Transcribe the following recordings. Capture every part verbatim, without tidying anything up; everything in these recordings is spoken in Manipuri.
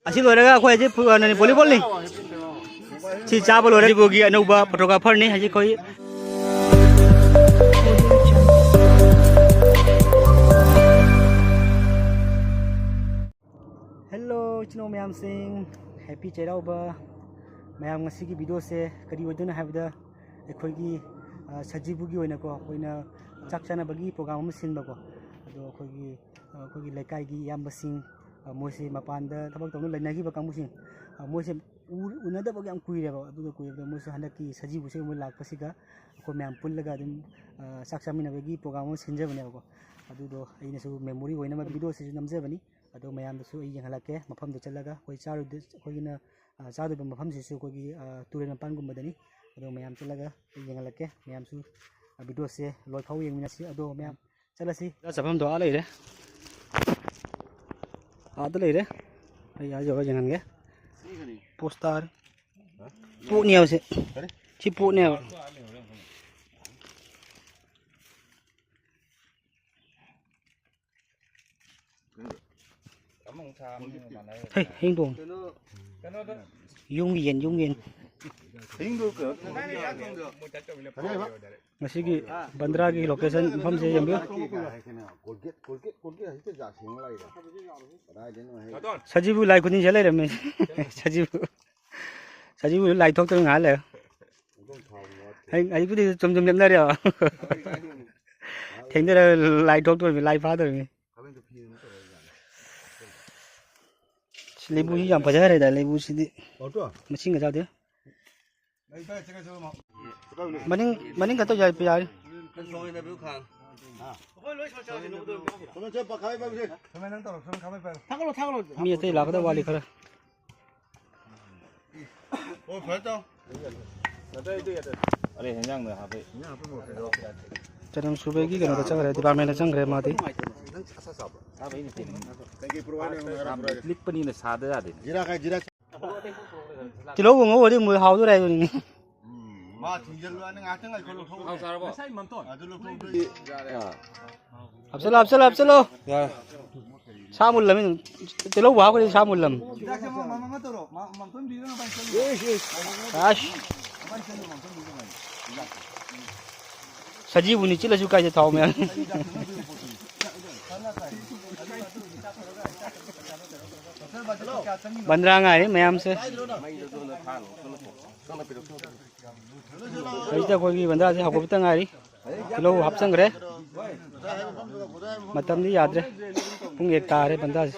ꯑꯁꯤ ꯂꯣꯏꯔꯒ ꯑꯩꯈꯣꯏ ꯍꯧꯖꯤꯛ ꯐꯨ-, ꯀꯩꯅꯣꯅꯤ, volleyball ꯅꯤ꯫ ꯁꯤ ꯆꯥꯕ ꯂꯣꯏꯔꯦ꯫ ꯁꯖꯤꯕꯨꯒꯤ ꯑꯅꯧꯕ photographer ꯅꯤ ꯍꯧꯖꯤꯛ ꯑꯩꯈꯣꯏ꯫ Hello, ꯏꯆꯤꯟ ꯏꯅꯥꯎ ꯃꯌꯥꯝꯁꯤꯡ, happy ꯆꯩꯔꯥꯎꯕ꯫ ꯃꯌꯥꯝ, ꯉꯁꯤꯒꯤ video ꯁꯦ ꯀꯔꯤ ꯑꯣꯏꯗꯣꯏꯅꯣ ꯍꯥꯏꯕꯗ, ꯑꯩꯈꯣꯏꯒꯤ, ꯑ, ꯁꯖꯤꯕꯨꯒꯤ ꯑꯣꯏꯅꯀꯣ, ꯑꯩꯈꯣꯏꯅ ꯆꯥꯛ ꯆꯥꯅꯕꯒꯤ program ꯑꯃ ꯁꯤꯟꯕꯀꯣ꯫ ꯑꯗꯣ ꯑꯩꯈꯣꯏꯒꯤ, ꯑ, ꯑꯩꯈꯣꯏꯒꯤ ꯂꯩꯀꯥꯏꯒꯤ ꯏꯌꯥꯝꯕꯁꯤꯡ, ꯑ, ꯃꯣꯏꯁꯦ ꯃꯄꯥꯟꯗ ꯊꯕꯛ ꯇꯧꯗꯨꯅ ꯂꯩꯅꯈꯤꯕ ꯀꯥꯡꯕꯨꯁꯤꯡ, ꯑ, ꯃꯣꯏꯁꯦ ꯎ-, ꯎꯅꯗꯕꯒ ꯌꯥꯝ ꯀꯨꯏꯔꯦꯕ꯫ ꯑꯗꯨꯗ ꯀꯨꯏꯔꯕꯗ ꯃꯣꯏꯁꯨ ꯍꯟꯗꯛꯀꯤ ꯁꯖꯤꯕꯨꯁꯦ ꯃꯣꯏ ꯂꯥꯛꯄꯁꯤꯒ ꯑꯩꯈꯣꯏ ꯃꯌꯥꯝ ꯄꯨꯜꯂꯒ ꯑꯗꯨꯝ, ꯑ, ꯆꯥꯛ ꯆꯥꯃꯤꯟꯅꯕꯒꯤ program ꯑꯃ ꯁꯤꯟꯖꯕꯅꯦꯕꯀꯣ꯫ ꯑꯗꯨꯗꯣ ꯑꯩꯅꯁꯨ memory ꯑꯣꯏꯅꯕ video ꯁꯤꯁꯨ ꯅꯝꯖꯕꯅꯤ꯫ ꯑꯗꯣ ꯃꯌꯥꯝꯗꯁꯨ ꯑꯩ ꯌꯦꯡꯍꯜꯂꯛꯀꯦ꯫ ꯃꯐꯝꯗꯣ ꯆꯠꯂꯒ ꯑꯩꯈꯣꯏ ꯆꯥꯔꯨꯗ-, ꯑꯩꯈꯣꯏꯒꯤꯅ, ꯑ, ꯆꯥꯗꯣꯏꯕ ꯃꯐꯝꯁꯤꯁꯨ ꯑꯩꯈꯣꯏꯒꯤ, ꯑ, ꯇꯨꯔꯦꯜ ꯃꯄꯥꯟꯒꯨꯝꯕꯗꯅꯤ꯫ ꯑꯗꯣ ꯃꯌꯥꯝ ꯆꯠꯂꯒ ꯑꯩ ꯌꯦꯡꯍꯜꯂꯛꯀꯦ꯫ ꯃꯌꯥꯝꯁꯨ, ꯑ, video ꯁꯦ ꯂꯣꯏ ꯐꯥꯎ ꯌꯦꯡꯃꯤꯟꯅꯁꯤ꯫ ꯑꯗꯣ ꯃꯌꯥꯝ ꯆꯠꯂꯁꯤ꯫ ꯆꯥꯐꯝꯗꯣ ꯑꯥ ꯂꯩꯔꯦ, ꯑꯥꯗ ꯂꯩꯔꯦ꯫ ꯑꯩ ꯑꯥ ꯌꯧꯔ ꯌꯦꯡꯍꯟꯒꯦ꯫ Post ꯇꯥꯔꯦ꯫ ꯄꯣꯠꯅꯦꯕ ꯁꯤ꯫ ꯁꯤ ꯄꯣꯠꯅꯦꯕ꯫ ꯍꯩ, ꯍꯌꯤꯡ ꯇꯣꯡ꯫ ꯌꯨꯝꯒꯤ ꯌꯦꯟ, ꯌꯨꯝꯒꯤ ꯌꯦꯟ꯫ ꯉꯁꯤꯒꯤ ꯕꯟꯗ꯭ꯔꯥꯒꯤ location ꯃꯐꯝꯁꯦ ꯌꯦꯡꯕꯤꯌꯨ꯫ ꯁꯖꯤꯕꯨ ꯂꯥꯏ ꯈꯨꯗꯤꯡꯁꯦ ꯂꯩꯔꯝꯃꯦ꯫ ꯁꯖꯤꯕꯨ, ꯁꯖꯤꯕꯨ ꯂꯥꯏ ꯊꯣꯛꯇꯕ ꯉꯥꯏꯍꯥꯛ ꯂꯩꯔꯦ꯫ ꯍꯌꯦꯡ ꯑꯌꯨꯛꯄꯨꯗꯤ ꯆꯨꯝ ꯆꯨꯝ ꯂꯦꯞꯅꯔꯦꯕ꯫ ꯊꯦꯡꯅꯔ ꯂꯥꯏ ꯊꯣꯛꯇꯣꯔꯤꯃꯤ, ꯂꯥꯏ ꯐꯥꯗꯣꯔꯤꯃꯤ꯫ ꯁꯤ ꯂꯩꯕꯨꯁꯤ ꯌꯥꯝ ꯐꯖꯈ꯭ꯔꯦꯗ, ꯂꯩꯕꯨꯁꯤꯗꯤ꯫ ꯃꯁꯤꯡꯒ ꯆꯥꯗꯦ꯫ ꯃꯅꯤꯡ, ꯃꯅꯤꯡ ꯈꯛꯇ ꯌꯥꯏ, ꯌꯥꯔꯤ꯫ ꯃꯤ ꯑꯇꯩ ꯂꯥꯛꯀꯗꯕ ꯋꯥꯠꯂꯤ ꯈꯔ꯫ ꯑꯣ, ꯐꯔꯦ, ꯇꯥꯎ꯫ ꯑꯔꯦ, ꯍꯦꯟꯖꯥꯡꯗ ꯍꯥꯞꯄꯦ꯫ ꯆꯅꯝ ꯁꯨꯕꯒꯤ ꯀꯩꯅꯣꯗ ꯆꯠꯈ꯭ꯔꯦ, department ꯆꯪꯈ꯭ꯔꯦ ꯃꯥꯗꯤ꯫ ꯂꯤꯛꯄꯅꯤꯅ ꯁꯥꯗ ꯌꯥꯗꯦ꯫ ꯇꯤꯜꯍꯧ ꯉꯧꯔꯗꯤ ꯑꯃꯨꯛ ꯍꯥꯎꯗꯣꯔꯦ ꯍꯥꯏꯗꯨꯅꯤ꯫ ꯃꯥ ꯊꯤꯡꯖꯤꯜꯂꯨ, ꯑꯩꯅ ꯉꯥꯏꯍꯥꯛꯇꯪ ꯉꯥꯏꯈꯣ, ꯂꯧꯊꯣꯛꯎꯔꯦ꯫ ꯊꯥꯎ ꯆꯥꯔꯕꯣ? ꯉꯁꯥꯏ ꯃꯟꯇꯣꯟ꯫ ꯑꯗꯨ ꯂꯧꯊꯣꯛꯎꯔꯦ꯫ ꯍꯥꯞꯆꯜꯂꯣ, ꯍꯥꯞꯆꯜꯂꯣ, ꯍꯥꯞꯆꯜꯂꯣ꯫ ꯌꯥꯔꯦ꯫ ꯁꯥ ꯃꯨꯜꯂꯝꯃꯤ꯫ ꯇꯤꯜꯍꯧꯕꯨ ꯍꯥꯞꯈ꯭ꯔꯗꯤ ꯁꯥ ꯃꯨꯜꯂꯝꯃꯤ꯫ ꯍꯤꯗꯥꯛꯁꯦ ꯑꯃ, ꯃꯃꯥ ꯑꯃ ꯇꯧꯔꯣ꯫ ꯃꯥ-, ꯃꯥꯝꯇꯣꯟ ꯕꯤꯗꯨꯅ ꯃꯥꯏ ꯆꯠꯂꯨ꯫ ꯑꯁ꯫ ꯃꯥꯏ ꯆꯠꯂꯨ, ꯃꯥꯝꯇꯣꯟ ꯕꯤꯗꯨꯅ ꯃꯥꯏ꯫ ꯍꯤꯗꯥꯛꯁꯦ꯫ ꯁꯖꯤꯕꯨꯅꯤ ꯆꯤꯠꯂꯁꯨ ꯀꯥꯏꯗ ꯊꯥꯎ ꯃꯌꯥꯝ꯫ ꯕꯟꯗ꯭ꯔꯥ ꯉꯥꯏꯔꯤ ꯃꯌꯥꯝꯁꯦ꯫ ꯍꯧꯖꯤꯛꯇ ꯑꯩꯈꯣꯏꯒꯤ ꯕꯟꯗ꯭ꯔꯥꯁꯦ ꯍꯧꯒꯠꯄꯇ ꯉꯥꯏꯔꯤ꯫ ꯇꯤꯜꯍꯧ ꯍꯥꯞꯆꯟꯈ꯭ꯔꯦ꯫ ꯃꯇꯝꯗꯤ ꯌꯥꯗ꯭ꯔꯦ꯫ ꯄꯨꯡ ꯑꯦꯛ ꯇꯥꯔꯦ ꯕꯟꯗ꯭ꯔꯥꯁꯦ꯫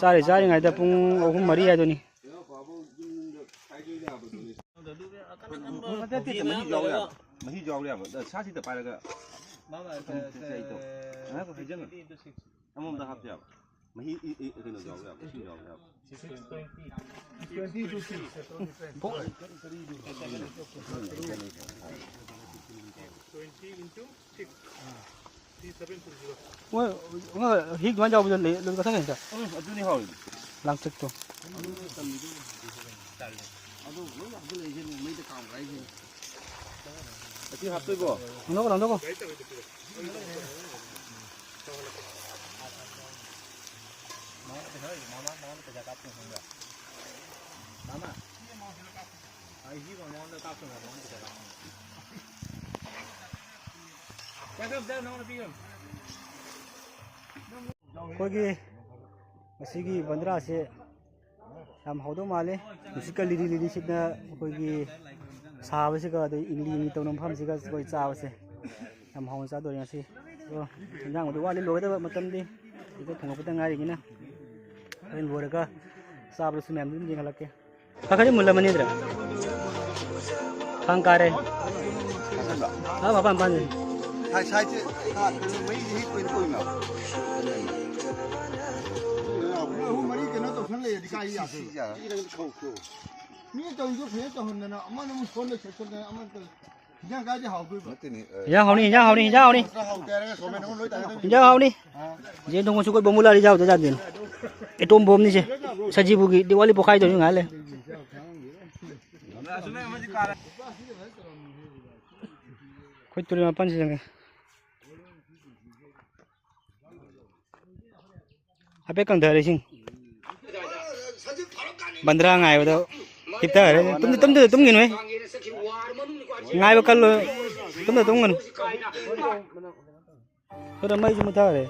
ꯆꯥꯔꯤ ꯆꯥꯔꯤꯉꯩꯗ ꯄꯨꯡ ꯑꯍꯨꯝ ꯃꯔꯤ ꯍꯥꯏꯗꯨꯅꯤ꯫ ꯅꯠꯇꯦ, ꯃꯍꯤ ꯌꯥꯎ ꯌꯥꯕ꯫ ꯃꯍꯤ ꯌꯥꯎ ꯌꯥꯕ꯫ ꯑꯗ ꯁꯥꯁꯤꯗ ꯄꯥꯏꯔꯒ ꯃꯥꯃ, ꯑ, ꯉꯥꯏꯈꯣ, ꯍꯩꯖꯤꯜꯂꯣ꯫ ꯑꯃꯃꯝꯗ ꯍꯥꯞꯄ ꯌꯥꯕ꯫ ꯃꯍꯤ ꯏ-, ꯏ-, ꯀꯩꯅꯣ ꯌꯥꯎ ꯌꯥꯕ, ꯏꯁꯤꯡ ꯌꯥꯎ ꯌꯥꯕ꯫ ꯃꯣꯏ, ꯃꯣꯏ ꯍꯤꯛ ꯑꯗꯨꯃꯥꯏꯅ ꯌꯥꯎꯕꯗꯣ ꯂꯩ-, ꯂꯣꯏ ꯀꯛꯊꯠꯈ꯭ꯔꯦ ꯍꯦꯛꯇ꯫ ꯎꯝ, ꯑꯗꯨꯅꯤ ꯍꯥꯎꯔꯤꯗꯣ꯫ ꯂꯥꯡꯊ꯭ꯔꯤꯛꯇꯣ꯫ ꯑꯗꯨ ꯂꯣꯏ ꯍꯥꯞꯆꯜꯂꯛꯏꯁꯦ ꯃꯩꯗ ꯀꯥꯝꯈꯥꯏꯔꯤꯁꯦ꯫ ꯑꯁꯤ ꯍꯥꯞꯇꯣꯏꯕꯣ? ꯂꯪꯊꯣꯛꯈꯣ, ꯂꯪꯊꯣꯛꯈꯣ꯫ ꯑꯩꯈꯣꯏꯒꯤ ꯉꯁꯤꯒꯤ ꯕꯟꯗ꯭ꯔꯥꯁꯦ ꯌꯥꯝ ꯍꯥꯎꯗꯧ ꯃꯥꯜꯂꯦ꯫ ꯅꯨꯡꯁꯤꯠꯀ ꯂꯤꯔꯤ ꯂꯤꯔꯤ ꯁꯤꯠꯅ ꯑꯩꯈꯣꯏꯒꯤ ꯁꯥꯕꯁꯤꯒ ꯑꯗꯩ ꯏꯪꯂꯤ ꯏꯪꯂꯤ ꯇꯧꯅ ꯃꯐꯝꯁꯤꯒ ꯑꯩꯈꯣꯏ ꯆꯥꯕꯁꯦ ꯌꯥꯝ ꯍꯥꯎꯅ ꯆꯥꯗꯣꯔꯦ ꯉꯁꯤ꯫ ꯑꯗꯣ ꯏꯟꯖꯥꯡꯕꯨꯗꯤ ꯋꯥꯠꯂꯤ ꯂꯣꯏꯒꯗꯕ ꯃꯇꯝꯗꯤ꯫ ꯍꯧꯖꯤꯛꯇ ꯊꯣꯡꯉꯛꯄꯗ ꯉꯥꯏꯔꯤꯃꯤꯅ ꯍꯣꯔꯦꯟ ꯂꯣꯏꯔꯒ ꯆꯥꯕꯗꯁꯨ ꯃꯌꯥꯝꯗꯨ ꯑꯗꯨꯝ ꯌꯦꯡꯍꯜꯂꯛꯀꯦ꯫ ꯈꯔ ꯈꯔꯗꯤ ꯃꯨꯜꯂꯝꯃꯅꯤꯗ꯭ꯔꯥ? ꯈꯥꯡ ꯀꯥꯔꯦ꯫ ꯊꯥꯖꯟꯕ꯫ ꯑꯥ, ꯃꯄꯥꯟ ꯃꯄꯥꯟꯗꯅꯤ꯫ ꯁꯥꯏ-, ꯁꯥꯏꯠꯁꯦ, ꯁꯥ-, ꯀꯩꯅꯣ, ꯃꯩꯁꯦ ꯍꯦꯛ ꯑꯣꯏꯅ ꯇꯧꯏꯅ꯫ ꯑꯍꯨꯝ ꯃꯔꯤ ꯀꯩꯅꯣ ꯇꯧꯁꯟ ꯂꯩꯔꯗꯤ ꯀꯥꯏ ꯌꯥꯗꯣꯏꯕ? ꯁꯤ ꯌꯥꯔꯦ꯫ ꯃꯤ ꯇꯧꯔꯤꯗꯣ ꯐꯖꯅ ꯇꯧꯍꯟꯗꯅ, ꯑꯃꯅ ꯑꯃꯨꯛ ꯁꯣꯟ ꯂꯩꯁꯜꯂꯛꯇꯅ, ꯑꯃꯅ ꯇꯧ-, ꯍꯤꯟꯖꯥꯡ ꯀꯥꯏꯗꯤ ꯍꯥꯎꯗꯣꯏꯕ? ꯅꯠꯇꯦꯅꯦ, ꯑ, ꯍꯤꯟꯖꯥꯡ ꯍꯥꯎꯅꯤ, ꯍꯤꯟꯖꯥꯡ ꯍꯥꯎꯅꯤ, ꯍꯤꯟꯖꯥꯡ ꯍꯥꯎꯅꯤ꯫ ꯍꯤꯟꯖꯥꯡ ꯍꯥꯎꯅꯤ꯫ ꯌꯦꯟ ꯊꯣꯡꯕꯁꯨ ꯑꯩꯈꯣꯏ ꯕꯣꯝꯕꯨꯂꯥꯗꯤ ꯌꯥꯎꯗ ꯌꯥꯗꯦꯅꯦ꯫ ꯑꯦꯇꯣꯝ ꯕꯣꯝꯅꯤꯁꯦ꯫ ꯁꯖꯤꯕꯨꯒꯤ ꯗꯤꯋꯥꯂꯤ ꯄꯣꯛꯈꯥꯏꯗꯧꯔꯤ ꯉꯥꯏ ꯂꯩ꯫ ꯑꯩꯈꯣꯏ ꯇꯨꯔꯦꯜ ꯃꯄꯥꯟꯁꯤ ꯆꯪꯉꯦ꯫ ꯍꯥꯏꯐꯦꯠ ꯀꯪꯊꯔꯦ ꯏꯁꯤꯡ꯫ ꯕꯟꯗ꯭ꯔꯥ ꯉꯥꯏꯕꯗ ꯍꯤꯞꯊꯈ꯭ꯔꯦ꯫ ꯇꯨꯝꯗꯤ ꯇꯨꯝꯗꯤ ꯇꯨꯝꯒꯤꯅꯨꯍꯦ꯫ ꯉꯥꯏꯕ ꯀꯜꯂꯣ꯫ ꯇꯨꯝꯗ ꯇꯨꯝꯒꯅꯨ꯫ ꯁꯣꯝꯗ ꯃꯩꯁꯨ ꯃꯨꯠꯊꯈ꯭ꯔꯦ꯫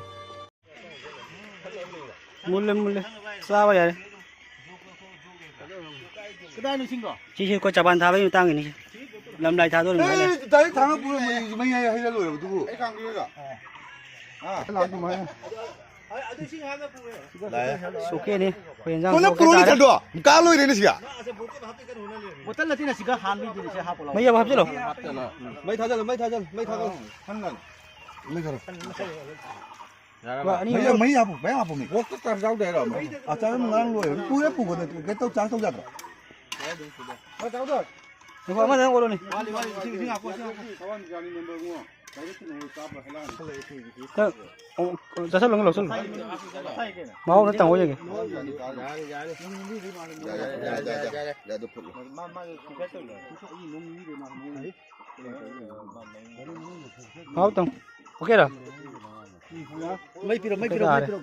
ꯃꯨꯜꯂꯦ, ꯃꯨꯜꯂꯦ꯫ ꯆꯥꯕ ꯌꯥꯔꯦ꯫ ꯀꯗꯥꯏꯅꯣ ꯏꯁꯤꯡꯗꯣ? ꯁꯤꯁꯦ ꯑꯩꯈꯣꯏ ꯆꯕꯥꯟ ꯊꯥꯕꯒꯤ ꯃꯇꯥꯡꯒꯤꯅꯤ꯫ ꯂꯝꯂꯥꯏ ꯊꯥꯗꯣꯔꯤꯕꯅꯤ ꯍꯥꯏꯅꯦ꯫ ꯑꯦ, ꯗꯥꯏꯔꯦꯛ ꯊꯥꯡꯒ ꯄꯨꯔ ꯃꯩ, ꯃꯩ ꯍꯩꯔ ꯂꯣꯏꯔꯕꯗꯨꯕꯨ꯫ ꯑꯩ ꯈꯥꯡꯕꯤꯔꯒ꯫ ꯑꯥ, ꯂꯥꯛꯄ ꯃꯥꯏꯅ꯫ ꯂꯥꯛꯑꯦ꯫ ꯁꯣꯀꯦꯅꯤ꯫ ꯑꯩꯈꯣꯏ ꯌꯦꯟꯖꯥꯡ ꯀꯣꯟꯅ ꯁꯣꯛꯀꯦ ꯄꯨꯔꯛꯑꯣꯅꯦ ꯇꯥꯔꯦ꯫ ꯆꯟꯗꯣ꯫ ꯀꯥ ꯂꯣꯏꯔꯦꯅꯦ ꯁꯤꯒ꯫ ꯕꯣꯇꯜ ꯑꯁꯤꯅ ꯁꯤꯒ ꯍꯥꯟꯕꯤꯗꯨꯅꯤ, ꯁꯤ ꯍꯥꯞꯄꯣ ꯂꯥꯎ꯫ ꯃꯩ ꯑꯃ ꯍꯥꯞꯆꯤꯜꯂꯣ꯫ ꯃꯩ ꯊꯥꯖꯜꯂꯣ, ꯃꯩ ꯊꯥꯖꯜꯂꯣ, ꯃꯩ ꯊꯥꯒꯠꯂꯣ꯫ ꯊꯟꯒꯅꯨ꯫ ꯃꯩ ꯊꯥꯔꯣ꯫ ꯌꯥꯔꯕ? ꯑꯅꯤ ꯃꯩ, ꯃꯩ ꯍꯥꯞꯄꯨ, ꯃꯩ ꯍꯥꯞꯄꯨ, ꯃꯤ꯫ ꯋꯥꯛꯇ ꯆꯥꯔꯖ ꯌꯥꯎꯗꯦ ꯍꯥꯏꯔꯣ? ꯑꯥ, ꯆꯥꯔꯖ ꯉꯔꯥꯡ ꯂꯣꯏꯔꯦ꯫ ꯄꯨꯔꯦ ꯄꯨꯕꯗ ꯀꯩꯅꯣ ꯇꯧ, ꯆꯥꯔꯖ ꯇꯧ ꯌꯥꯗ꯭ꯔꯣ? ꯉꯥꯏꯈꯣ, ꯑꯃꯗꯪ ꯑꯣꯠꯂꯣꯅꯦ꯫ ꯋꯥꯠꯂꯤ, ꯋꯥꯠꯂꯤ, ꯏꯁꯤꯡ, ꯏꯁꯤꯡ ꯍꯥꯞꯄꯣ, ꯏꯁꯤꯡ ꯍꯥꯞꯄꯣ꯫ ꯆꯥꯁꯜꯂꯣ, ꯂꯧꯁꯜꯂꯣ꯫ ꯃꯍꯥꯎ ꯈꯔ ꯇꯪꯉꯣ ꯌꯦꯡꯒꯦ꯫ ꯌꯥꯔꯦ, ꯌꯥꯔꯦ꯫ ꯌꯥꯔꯦ, ꯌꯥꯔꯦ, ꯌꯥꯔꯦ, ꯌꯥꯔꯦ, ꯑꯗꯨ ꯐꯨꯠꯂꯣ꯫ ꯃꯥ, ꯃꯥ, ꯃꯥ, ꯃꯍꯥꯎ ꯇꯪ꯫ ꯑꯣꯀꯦꯔꯥ? ꯃꯩ ꯄꯤꯔꯣ, ꯃꯩ ꯄꯤꯔꯣ, ꯃꯩ ꯄꯤꯔꯣ꯫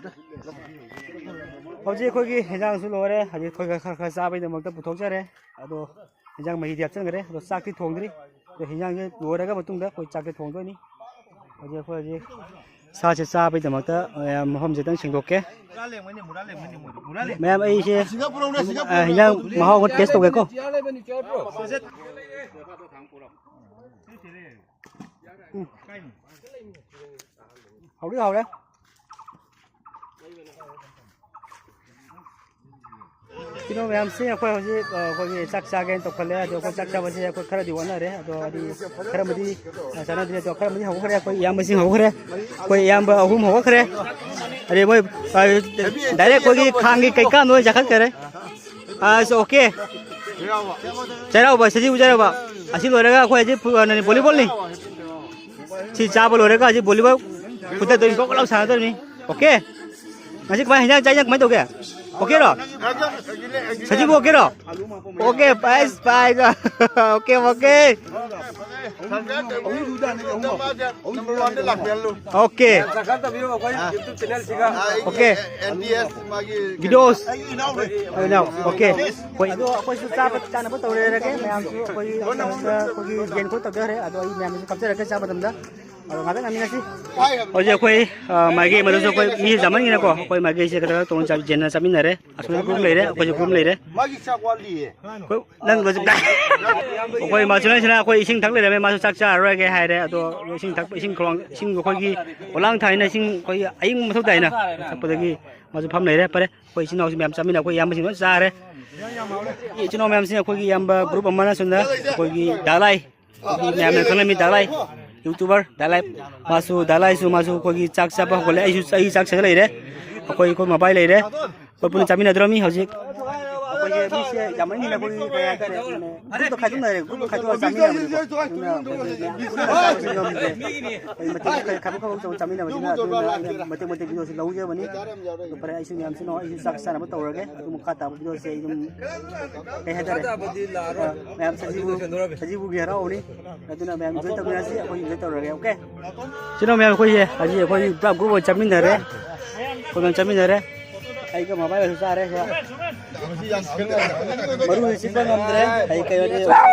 ꯍꯧꯖꯤꯛ ꯑꯩꯈꯣꯏꯒꯤ ꯍꯦꯟꯖꯥꯡꯁꯨ ꯂꯣꯏꯔꯦ꯫ ꯍꯧꯖꯤꯛ ꯑꯩꯈꯣꯏ ꯈꯔ, ꯈꯔ ꯆꯥꯕꯩꯗꯃꯛꯇ ꯄꯨꯊꯣꯛꯆꯔꯦ꯫ ꯑꯗꯣ ꯍꯦꯟꯖꯥꯡ ꯃꯍꯤꯗꯤ ꯍꯥꯞꯆꯤꯟꯈ꯭ꯔꯦ꯫ ꯑꯗꯣ ꯆꯥꯛꯇꯤ ꯊꯣꯡꯗ꯭ꯔꯤ꯫ ꯑꯗꯣ ꯍꯦꯟꯖꯥꯡꯁꯦ ꯂꯣꯏꯔꯒ ꯃꯇꯨꯡꯗ ꯑꯩꯈꯣꯏ ꯆꯥꯛꯁꯦ ꯊꯣꯡꯗꯣꯏꯅꯤ꯫ ꯍꯧꯖꯤꯛ ꯑꯩꯈꯣꯏ ꯍꯧꯖꯤꯛ ꯁꯥꯁꯦ ꯆꯥꯕꯩꯗꯃꯛꯇ, ꯑ, ꯃꯐꯝꯁꯦ ꯈꯤꯇꯪ ꯁꯦꯡꯗꯣꯛꯀꯦ꯫ ꯃꯌꯥꯝ ꯑꯩꯁꯦ, ꯑ, ꯍꯦꯟꯖꯥꯡ ꯃꯍꯥꯎ ꯑꯃ ꯇꯦꯁ ꯇꯧꯒꯦꯀꯣ꯫ ꯎꯝ꯫ ꯍꯥꯎꯗꯤ ꯍꯥꯎꯔꯦ꯫ ꯀꯩꯅꯣ ꯃꯌꯥꯝꯁꯦ ꯑꯩꯈꯣꯏ ꯍꯧꯖꯤꯛ, ꯑ, ꯑꯩꯈꯣꯏꯒꯤ ꯆꯥꯛ ꯆꯥꯒꯦꯅ ꯇꯧꯈꯠꯂꯦ꯫ ꯑꯗꯣ ꯑꯩꯈꯣꯏ ꯆꯥꯛ ꯆꯥꯕꯁꯦ ꯑꯩꯈꯣꯏ ꯈꯔꯗꯤ ꯋꯥꯠꯅꯔꯦ꯫ ꯑꯗꯣ ꯍꯥꯏꯗꯤ ꯈꯔꯕꯨꯗꯤ, ꯑ, ꯆꯥꯟꯅꯗ꯭ꯔꯦ꯫ ꯑꯗꯣ ꯈꯔꯕꯨꯗꯤ ꯍꯧꯒꯠꯈ꯭ꯔꯦ꯫ ꯑꯩꯈꯣꯏ ꯏꯌꯥꯝꯕꯁꯤꯡ ꯍꯧꯒꯠꯈ꯭ꯔꯦ꯫ ꯑꯩꯈꯣꯏ ꯏꯌꯥꯝꯕ ꯑꯍꯨꯝ ꯍꯧꯒꯠꯈ꯭ꯔꯦ꯫ ꯑꯗꯩ ꯃꯣꯏ, ꯑ, ꯗꯥꯏꯔꯦꯛ ꯑꯩꯈꯣꯏꯒꯤ ꯈꯥꯡꯒꯤ ꯀꯩꯀꯥ ꯂꯣꯏ ꯆꯥꯈꯠꯈ꯭ꯔꯦ꯫ ꯑꯁ, ꯑꯣꯀꯦ꯫ ꯆꯩꯔꯥꯎꯕ, ꯁꯖꯤꯕꯨ ꯆꯩꯔꯥꯎꯕ꯫ ꯑꯁꯤ ꯂꯣꯏꯔꯒ ꯑꯩꯈꯣꯏ ꯍꯧꯖꯤꯛ ꯐꯨ-, ꯀꯩꯅꯣꯅꯤ, ꯚꯣꯂꯤꯕꯣꯜꯅꯤ꯫ ꯁꯤ ꯆꯥꯕ ꯂꯣꯏꯔꯒ ꯍꯧꯖꯤꯛ ꯚꯣꯂꯤꯕꯣꯜ ꯐꯨꯊꯗꯣꯏꯅꯤ, ꯀꯣꯛ ꯀꯣꯛ ꯂꯥꯎ ꯁꯥꯟꯅꯗꯣꯏꯅꯤ꯫ ꯑꯣꯀꯦ꯫ ꯉꯁꯤ ꯀꯃꯥꯏ, ꯍꯤꯟꯖꯥꯡ ꯆꯥꯛ ꯏꯟꯖꯥꯡ ꯀꯃꯥꯏ ꯇꯧꯒꯦ? ꯑꯣꯀꯦꯔꯣ? ꯁꯖꯤꯕꯨ ꯑꯣꯀꯦꯔꯣ? ꯑꯣꯀꯦ, ꯄꯥꯏꯁ, ꯄꯥꯏꯁ꯫ Okay, okay. Okay. Okay. Videos. Okay. ꯑꯩꯈꯣꯏꯁꯨ ꯆꯥꯕ ꯆꯥꯅꯕ ꯇꯧꯔꯦꯔꯒꯦ ꯃꯌꯥꯝꯁꯨ꯫ ꯑꯩꯈꯣꯏ ꯑꯩꯈꯣꯏꯒꯤ ꯌꯦꯟ ꯈꯣꯠ ꯇꯧꯖꯈ꯭ꯔꯦ꯫ ꯑꯗꯣ ꯑꯩ ꯃꯌꯥꯝꯁꯨ ꯀꯥꯞꯆꯔꯛꯀꯦ ꯆꯥꯕ ꯃꯇꯝꯗ꯫ ꯑꯗꯣ ꯉꯥꯛꯇꯪ ꯉꯥꯏꯃꯤꯟꯅꯁꯤ꯫ ꯍꯧꯖꯤꯛ ꯑꯩꯈꯣꯏ, ꯑ, ꯃꯥꯏꯀꯩ ꯑꯃꯗꯁꯨ ꯑꯩꯈꯣꯏ ꯃꯤ ꯌꯥꯝꯃꯟꯒꯤꯅꯀꯣ, ꯑꯩꯈꯣꯏ ꯃꯥꯏꯀꯩꯁꯦ ꯈꯔ ꯇꯣꯡ ꯆꯥ-, ꯌꯦꯟꯅ ꯆꯥꯃꯤꯟꯅꯔꯦ꯫ ꯑꯁꯣꯝꯗ ꯒ꯭ꯔꯨꯞ ꯂꯩꯔꯦ, ꯑꯩꯈꯣꯏꯁꯨ ꯒ꯭ꯔꯨꯞ ꯂꯩꯔꯦ꯫ ꯃꯥꯒꯤ ꯆꯥꯛ ꯋꯥꯠꯂꯤꯌꯦ꯫ ꯑꯩꯈꯣꯏ, ꯅꯪ ꯍꯧꯖꯤꯛ ꯑꯩꯈꯣꯏ ꯃꯥꯁꯨ ꯅꯪꯁꯤꯅ ꯑꯩꯈꯣꯏ ꯏꯁꯤꯡ ꯊꯛ ꯂꯩꯔꯝꯃꯦ, ꯃꯥꯁꯨ ꯆꯥꯛ ꯆꯥꯔꯔꯣꯏꯒꯦ ꯍꯥꯏꯔꯦ꯫ ꯑꯗꯣ ꯏꯁꯤꯡ ꯊꯛꯄ, ꯏꯁꯤꯡ ꯈꯣꯂꯣꯡ-, ꯏꯁꯤꯡ ꯑꯩꯈꯣꯏꯒꯤ ꯄꯣꯂꯥꯡ ꯊꯥꯏꯅ ꯏꯁꯤꯡ ꯑꯩꯈꯣꯏꯒꯤ ꯑꯌꯤꯡꯕ ꯃꯊꯧ ꯇꯥꯏꯅ ꯊꯛꯄꯗꯒꯤ ꯃꯥꯁꯨ ꯐꯝ ꯂꯩꯔꯦ꯫ ꯐꯔꯦ, ꯑꯩꯈꯣꯏ ꯏꯆꯤꯟ ꯏꯅꯥꯎꯁꯤ ꯃꯌꯥꯝ ꯆꯥꯃꯤꯟꯅ ꯑꯩꯈꯣꯏ ꯏꯌꯥꯝꯕꯁꯤꯡ ꯂꯣꯏ ꯆꯥꯔꯦ꯫ ꯏꯆꯤꯟ ꯏꯅꯥꯎ ꯃꯌꯥꯝꯁꯤꯅ ꯑꯩꯈꯣꯏꯒꯤ ꯏꯌꯥꯝꯕ ꯒ꯭ꯔꯨꯞ ꯑꯃꯅ ꯁꯣꯝꯗ ꯑꯩꯈꯣꯏꯒꯤ ꯗꯥꯂꯥꯏ, ꯑꯩꯈꯣꯏꯒꯤ ꯃꯌꯥꯝꯅ ꯈꯪꯅꯃꯤ ꯗꯥꯂꯥꯏ, ꯌꯨꯇꯨꯕꯔ ꯗꯥꯂꯥꯏ, ꯃꯥꯁꯨ, ꯗꯥꯂꯥꯏꯁꯨ ꯃꯥꯁꯨ ꯑꯩꯈꯣꯏꯒꯤ ꯆꯥꯛ ꯆꯥꯕ ꯍꯧꯒꯠꯂꯦ꯫ ꯑꯩꯁꯨ, ꯑꯩ ꯆꯥꯛ ꯆꯥꯕ ꯂꯩꯔꯦ꯫ ꯑꯩꯈꯣꯏ, ꯑꯩꯈꯣꯏ ꯃꯕꯥꯏ ꯂꯩꯔꯦ꯫ ꯑꯩꯈꯣꯏ ꯄꯨꯟꯅ ꯆꯥꯃꯤꯟꯅꯗ꯭ꯔꯣꯃꯤ ꯍꯧꯖꯤꯛ꯫ ꯑꯩꯈꯣꯏꯁꯦ ꯃꯤꯁꯦ ꯌꯥꯝꯃꯟꯒꯤꯅ ꯑꯩꯈꯣꯏꯒꯤ ꯀꯩ ꯍꯥꯏꯇꯥꯔꯦ, ꯒ꯭ꯔꯨꯞꯇ ꯈꯥꯏꯗꯣꯛꯅꯔꯦ, ꯒ꯭ꯔꯨꯞꯇ ꯈꯥꯏꯗꯣꯛꯑꯒ ꯆꯥꯃꯤꯟꯅꯕꯅꯤꯀꯣ꯫ ꯑꯗꯨꯅ ꯑꯩꯈꯣꯏꯁꯦ ꯃꯌꯥꯝ ꯄꯨꯟꯅ ꯆꯥꯕꯁꯨ ꯉꯝꯗ꯭ꯔꯦ꯫ ꯑꯩꯈꯣꯏ ꯃꯇꯦꯛ ꯈꯔ ꯈꯥꯏꯗꯣꯛ ꯈꯥꯏꯗꯣꯛ ꯇꯧꯔ ꯆꯥꯃꯤꯟꯅꯕꯅꯤꯅ ꯑꯗꯨꯅ ꯑꯩꯅ ꯃꯇꯦꯛ ꯃꯇꯦꯛ ꯚꯤꯗꯤꯑꯣꯁꯤ ꯂꯧꯖꯕꯅꯤ꯫ ꯑꯗꯨ ꯐꯔꯦ, ꯑꯩꯁꯨ ꯃꯌꯥꯝꯁꯤꯅ ꯑꯩꯁꯨ ꯆꯥꯛ ꯆꯥꯅꯕ ꯇꯧꯔꯒꯦ꯫ ꯑꯗꯨ ꯃꯈꯥ ꯇꯥꯕ ꯚꯤꯗꯤꯑꯣꯁꯦ ꯑꯩ ꯑꯗꯨꯝ ꯀꯩ ꯍꯥꯏꯇꯥꯔꯦ? ꯑ, ꯃꯌꯥꯝ ꯁꯖꯤꯕꯨ, ꯁꯖꯤꯕꯨꯒꯤ ꯍꯔꯥꯎꯕꯅꯤ꯫ ꯑꯗꯨꯅ ꯃꯌꯥꯝ ꯏꯟꯖꯣꯏ ꯇꯧꯃꯤꯟꯅꯁꯤ, ꯑꯩꯈꯣꯏ ꯏꯟꯖꯣꯏ ꯇꯧꯔꯒꯦ, ꯑꯣꯀꯦ? ꯁꯤꯅ ꯃꯌꯥꯝ ꯑꯩꯈꯣꯏꯁꯦ ꯍꯧꯖꯤꯛ ꯑꯩꯈꯣꯏ ꯄꯨꯔꯥ ꯒ꯭ꯔꯨꯞ ꯑꯣꯏꯅ ꯆꯠꯃꯤꯟꯅꯔꯦ꯫ ꯑꯩꯈꯣꯏ ꯃꯌꯥꯝ ꯆꯠꯃꯤꯟꯅꯔꯦ꯫ ꯑꯩꯒ ꯃꯕꯥꯏꯒꯁꯨ ꯆꯥꯔꯦ ꯁꯤꯗ꯫ ꯃꯔꯨꯁꯤ ꯆꯤꯛꯄ ꯉꯝꯗ꯭ꯔꯦ꯫ ꯑꯩ ꯀꯩꯅꯣꯗꯤ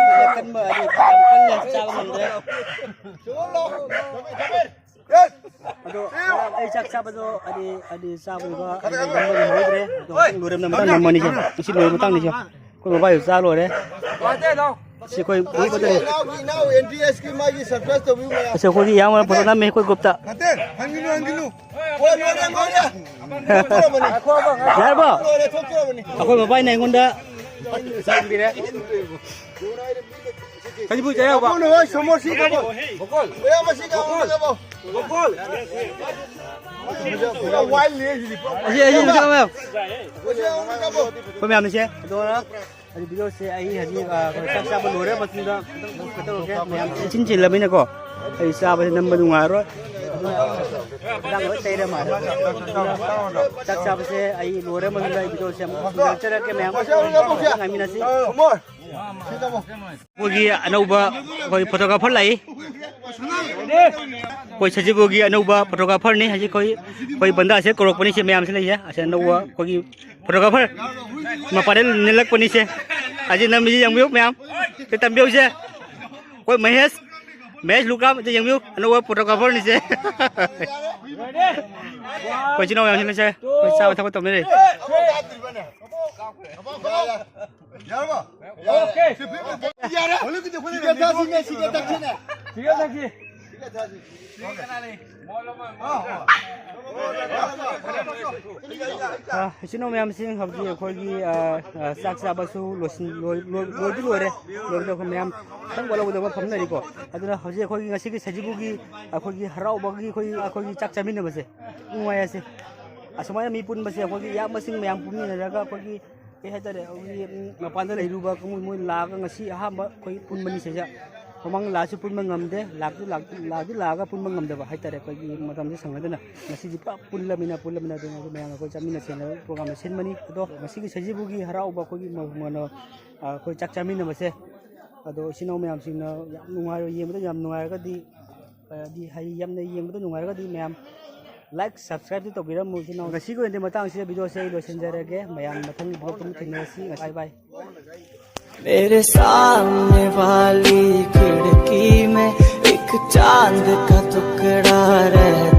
ꯀꯟꯕ, ꯍꯥꯏꯗꯤ ꯌꯥꯝ ꯀꯜꯂꯦ, ꯆꯥꯕ ꯉꯝꯗ꯭ꯔꯦ꯫ ꯑꯗꯣ ꯑꯩ ꯆꯥꯛ ꯆꯥꯕꯗꯣ ꯍꯥꯏꯗꯤ, ꯍꯥꯏꯗꯤ ꯆꯥꯕꯗꯣ ꯍꯥꯏꯗꯤ ꯅꯝꯕꯗꯤ ꯍꯧꯗ꯭ꯔꯦ꯫ ꯑꯗꯣ ꯍꯣꯔꯦꯟ ꯂꯣꯏꯔꯝꯗꯥꯏ ꯃꯇꯥꯡ ꯅꯝꯃꯅꯤꯁꯦ꯫ ꯉꯁꯤ ꯂꯣꯏꯕ ꯃꯇꯥꯡꯅꯤꯁꯦ꯫ ꯑꯩꯈꯣꯏ ꯕꯕꯥꯁꯨ ꯆꯥ ꯂꯣꯏꯔꯦ꯫ ꯁꯤ ꯑꯩꯈꯣꯏ ꯒ꯭ꯔꯨꯞ ꯑꯗꯨꯅꯤ꯫ ꯏꯅꯥꯎꯒꯤ, ꯏꯅꯥꯎ ꯑꯦꯟ ꯇꯤ ꯑꯦꯁꯀꯤ ꯃꯥꯒꯤ ꯁꯕꯁꯀ꯭ꯔꯥꯏꯕ ꯇꯧꯕꯤꯌꯨ ꯃꯌꯥꯝ꯫ ꯑꯁ, ꯑꯩꯈꯣꯏꯒꯤ ꯏꯌꯥꯝꯕꯅ ꯐꯣꯇꯣ ꯅꯝꯃꯦ ꯑꯩꯈꯣꯏ ꯒ꯭ꯔꯨꯞꯇ꯫ ꯍꯣꯏ, ꯂꯣꯏꯔꯦ, ꯂꯣꯏꯔꯦ꯫ ꯊꯣꯛꯇꯣꯔꯕꯅꯤ꯫ ꯌꯥꯔꯕꯣ? ꯂꯣꯏꯔꯦ, ꯊꯣꯛꯇꯣꯔꯕꯅꯤ꯫ ꯑꯩꯈꯣꯏ ꯕꯕꯥꯏꯅ ꯑꯩꯉꯣꯟꯗ ꯆꯥꯟꯕꯤꯔꯦ꯫ ꯀꯔꯤꯕꯨ ꯆꯥ ꯌꯥꯎꯕ? ꯕꯣꯀꯣꯜ ꯍꯣꯏ, ꯁꯣꯃꯣ ꯁꯤ ꯀꯕꯣ꯫ ꯕꯣꯀꯣꯜ꯫ ꯃꯌꯥꯝ ꯑꯁꯤ ꯀꯕꯣ, ꯕꯣꯀꯣꯜ꯫ ꯀꯕꯣ꯫ ꯕꯣꯀꯣꯜ꯫ ꯄꯨꯔꯥ ꯋꯥꯏꯜ ꯂꯦꯟꯁꯤꯗꯤ, ꯄꯨꯔꯥ ꯑꯁꯤ, ꯑꯁꯤ, ꯑꯁꯤ, ꯃꯌꯥꯝ꯫ ꯑꯁꯤ ꯑꯃꯨꯛ ꯀꯕꯣ꯫ ꯑꯩꯈꯣꯏ ꯃꯌꯥꯝꯅꯁꯦ꯫ ꯑꯗꯣ, ꯑꯗꯨ ꯚꯤꯗꯤꯑꯣꯁꯦ ꯑꯩ ꯍꯧꯖꯤꯛ, ꯑ, ꯆꯥꯛ ꯆꯥꯕ ꯂꯣꯏꯔ ꯃꯇꯨꯡꯗ ꯀꯩꯅꯣ ꯇꯧꯔꯒꯦ꯫ ꯃꯌꯥꯝ ꯏꯆꯤꯟ ꯆꯤꯜꯂꯕꯅꯤꯅꯀꯣ ꯑꯩ ꯆꯥꯕꯁꯦ ꯅꯝꯕ ꯅꯨꯡꯉꯥꯏꯔꯣꯏ꯫ ꯍꯤꯗꯥꯛ ꯂꯣꯏ ꯇꯩꯔ ꯃꯥꯜꯂꯦ꯫ ꯆꯥꯛ ꯆꯥꯕꯁꯦ ꯑꯩ ꯂꯣꯏꯔ ꯃꯇꯨꯡꯗ ꯑꯩ ꯚꯤꯗꯤꯑꯣꯁꯦ ꯑꯃꯨꯛ ꯁꯤꯟꯅꯔꯛꯆꯔꯛꯀꯦ ꯃꯌꯥꯝ꯫ ꯉꯥꯏꯃꯤꯟꯅꯁꯤ꯫ ꯑꯩꯈꯣꯏꯒꯤ ꯑꯅꯧꯕ ꯑꯩꯈꯣꯏ ꯐꯣꯇꯣꯒ꯭ꯔꯥꯐꯔ ꯂꯥꯛꯏ꯫ ꯑꯩꯈꯣꯏ ꯁꯖꯤꯕꯨꯒꯤ ꯑꯅꯧꯕ ꯐꯣꯇꯣꯒ꯭ꯔꯥꯐꯔꯅꯤ꯫ ꯍꯧꯖꯤꯛ ꯑꯩꯈꯣꯏ, ꯑꯩꯈꯣꯏ ꯕꯟꯗꯥꯁꯦ ꯀꯧꯔꯛꯄꯅꯤ꯫ ꯁꯤ ꯃꯌꯥꯝꯁꯦ ꯂꯩꯁꯦ꯫ ꯑꯁꯤ ꯑꯅꯧꯕ ꯑꯩꯈꯣꯏꯒꯤ ꯐꯣꯇꯣꯒ꯭ꯔꯥꯐꯔ ꯃꯄꯥꯟꯗ ꯅꯦꯜꯂꯛꯄꯅꯤꯁꯦ꯫ ꯑꯁꯤ ꯅꯝꯃꯤꯁꯤ ꯌꯦꯡꯕꯤꯌꯨ ꯃꯌꯥꯝ꯫ ꯁꯤ ꯇꯝꯕꯤꯌꯨꯁꯦ꯫ ꯑꯩꯈꯣꯏ ꯃꯍꯦꯁ, ꯃꯍꯦꯁ ꯂꯨꯀ꯭ꯔꯥꯝ, ꯑꯁꯤ ꯌꯦꯡꯕꯤꯌꯨ꯫ ꯑꯅꯧꯕ ꯐꯣꯇꯣꯒ꯭ꯔꯥꯐꯔꯅꯤꯁꯦ꯫ ꯑꯩꯈꯣꯏ ꯏꯆꯤꯟ ꯏꯅꯥꯎ ꯃꯌꯥꯝꯁꯤꯅꯁꯦ ꯑꯩꯈꯣꯏ ꯆꯥꯕ ꯊꯛꯄ ꯇꯧꯅꯔꯤ꯫ ꯑ, ꯏꯆꯤꯟ ꯏꯅꯥꯎ ꯃꯌꯥꯝꯁꯤꯡ ꯍꯧꯖꯤꯛ ꯑꯩꯈꯣꯏꯒꯤ, ꯑ, ꯑ, ꯆꯥꯛ ꯆꯥꯕꯁꯨ ꯂꯣꯏꯁꯤꯟ-, ꯂꯣꯏ-, ꯂꯣꯏ-, ꯂꯣꯏꯗꯤ ꯂꯣꯏꯔꯦ꯫ ꯂꯣꯏꯕꯗ ꯑꯩꯈꯣꯏ ꯃꯌꯥꯝ ꯈꯤꯇꯪ ꯋꯥꯠꯍꯧꯒꯗꯕ ꯐꯝꯅꯔꯤꯀꯣ꯫ ꯑꯗꯨꯅ ꯍꯧꯖꯤꯛ ꯑꯩꯈꯣꯏꯒꯤ ꯉꯁꯤꯒꯤ ꯁꯖꯤꯕꯨꯒꯤ ꯑꯩꯈꯣꯏꯒꯤ ꯍꯔꯥꯎꯕꯒꯤ ꯑꯩꯈꯣꯏ, ꯑꯩꯈꯣꯏꯒꯤ ꯆꯥꯛ ꯆꯥꯃꯤꯟꯅꯕꯁꯦ ꯅꯨꯡꯉꯥꯏ ꯑꯁꯦ꯫ ꯑꯁꯨꯃꯥꯏꯅ ꯃꯤ ꯄꯨꯟꯕꯁꯦ ꯑꯩꯈꯣꯏꯒꯤ ꯏꯌꯥꯝꯕꯁꯤꯡ ꯃꯌꯥꯝ ꯄꯨꯟꯃꯤꯟꯅꯔꯒ ꯑꯩꯈꯣꯏꯒꯤ ꯀꯩ ꯍꯥꯏꯇꯥꯔꯦ, ꯑꯩꯈꯣꯏꯒꯤ, ꯎꯝ, ꯃꯄꯥꯟꯗ ꯂꯩꯔꯨꯕ ꯀꯥꯡꯕꯨ ꯃꯣꯏ ꯂꯥꯛꯑꯒ ꯉꯁꯤ ꯑꯍꯥꯟꯕ ꯑꯩꯈꯣꯏ ꯄꯨꯟꯕꯅꯤ ꯁꯤꯗ꯫ ꯃꯃꯥꯡ ꯂꯥꯛꯑꯁꯨ ꯄꯨꯟꯕ ꯉꯝꯗꯦ, ꯂꯥꯛꯇꯤ ꯂꯥꯛ-, ꯂꯥꯛꯇꯤ ꯂꯥꯛꯑꯒ ꯄꯨꯟꯕ ꯉꯝꯗꯕ ꯍꯥꯏꯇꯥꯔꯦ, ꯑꯩꯈꯣꯏꯒꯤ ꯃꯇꯝꯁꯦ ꯁꯪꯅꯗꯅ꯫ ꯉꯁꯤꯗꯤ ꯄꯨꯔꯥ ꯄꯨꯜꯂꯃꯤꯅ, ꯄꯨꯜꯂꯃꯤꯅ ꯑꯗꯨꯅ ꯑꯩꯈꯣꯏ ꯃꯌꯥꯝ ꯑꯩꯈꯣꯏ ꯆꯥꯃꯤꯟꯅꯁꯦꯅ ꯄ꯭ꯔꯣꯒ꯭ꯔꯥꯝ ꯑꯃ ꯁꯤꯟꯕꯅꯤ꯫ ꯑꯗꯣ ꯉꯁꯤꯒꯤ ꯁꯖꯤꯕꯨꯒꯤ ꯍꯔꯥꯎꯕ ꯑꯩꯈꯣꯏꯒꯤ ꯃ-, ꯀꯩꯅꯣ, ꯑ, ꯑꯩꯈꯣꯏ ꯆꯥꯛ ꯆꯥꯃꯤꯟꯅꯕꯁꯦ, ꯑꯗꯣ ꯏꯆꯤꯟ ꯏꯅꯥꯎ ꯃꯌꯥꯝꯁꯤꯡꯅ ꯌꯥꯝ ꯅꯨꯡꯉꯥꯏꯔꯣꯏ, ꯌꯦꯡꯕꯗ ꯌꯥꯝ ꯅꯨꯡꯉꯥꯏꯔꯒꯗꯤ, ꯍꯥꯏꯗꯤ ꯍꯥꯏꯗꯤ ꯌꯥꯝꯅ ꯌꯦꯡꯕꯗ ꯅꯨꯡꯉꯥꯏꯔꯒꯗꯤ ꯃꯌꯥꯝ ꯂꯥꯏꯛ, ꯁꯕꯁꯀ꯭ꯔꯥꯏꯕꯇꯨ ꯇꯧꯕꯤꯔꯝꯃꯨ꯫ ꯏꯆꯤꯟ ꯏꯅꯥꯎ, ꯉꯁꯤꯒꯤ ꯑꯣꯏꯅꯗꯤ ꯃꯇꯥꯡꯁꯤꯗ ꯚꯤꯗꯤꯑꯣꯁꯦ ꯑꯩ ꯂꯣꯏꯁꯤꯟꯖꯔꯒꯦ꯫ ꯃꯌꯥꯝ ꯃꯊꯪꯒꯤ ꯚꯤꯗꯤꯑꯣ ꯑꯃꯨꯛ ꯊꯦꯡꯅꯔꯁꯤ꯫ ꯕꯥꯏ ꯕꯥꯏ꯫ मेरे सामने वाली खिड़की में एक चांद का टुकड़ा रह